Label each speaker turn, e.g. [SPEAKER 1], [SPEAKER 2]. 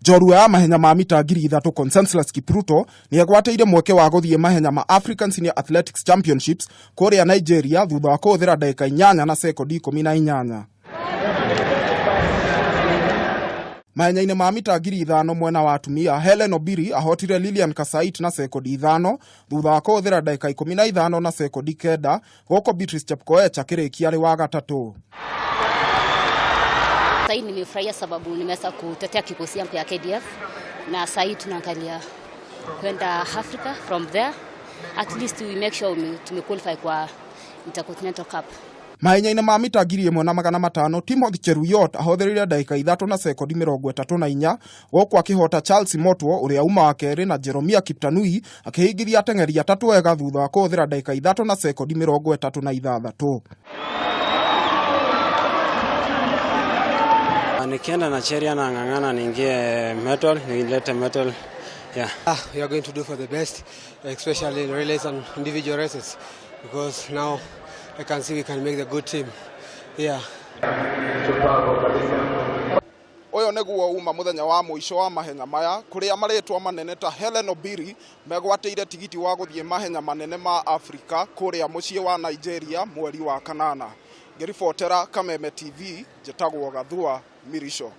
[SPEAKER 1] Njorua ya mahenya ma mita 3000 Conseslus Kipruto nĩ egwatĩire mweke wa gũthiĩ mahenya ma African Senior Athletics Championships kũrĩa Nigeria thutha wa kũhũthĩra ndagĩka 8 na sekondi 18. Mahenya-inĩ ma mita 5000 mwena wa atumia, Hellen Obiri ahotire Lilian Kasait na sekondi 5 thutha wa kũhũthĩra ndagĩka 15 na sekondi 9, gũkũ Beatrice Chepkoech akĩrĩkia arĩ wa gatatũ.
[SPEAKER 2] Sasa nimefurahia sababu nimeweza kutetea kikosi yangu ya KDF na sasa tunaangalia kwenda Africa. From there, at least we make sure tumequalify kwa Intercontinental Cup.
[SPEAKER 1] Mahenya-inĩ ma mita 1500, Timothy Cheruiyot ahũthĩrire ndagĩka 3 na sekondi 34 gũkũ akĩhota Charles Motwo ũrĩa uma wa kerĩ na Jeromia Kiptanui akĩhingithia ateng'eri atatũ wega thutha wa kũhũthĩra ndagĩka 3 na sekondi 36.
[SPEAKER 3] Nikienda Nigeria na ng'ang'ana niingie medal, nilete medal. Yeah.
[SPEAKER 4] We are going to do for the best, especially in relays and individual races, because now I can see we can make the good team. Yeah.
[SPEAKER 1] Ũyũ nĩguo uma mũthenya wa mũico wa mahenya maya kũrĩa marĩtwa manene ta Hellen Obiri megwatĩire tigiti wa gũthiĩ mahenya manene ma Afrika kũrĩa mũciĩ wa Nigeria mweri wa kanana. Ngĩribotera Kameme TV, njĩtagwo Gathua Mirico.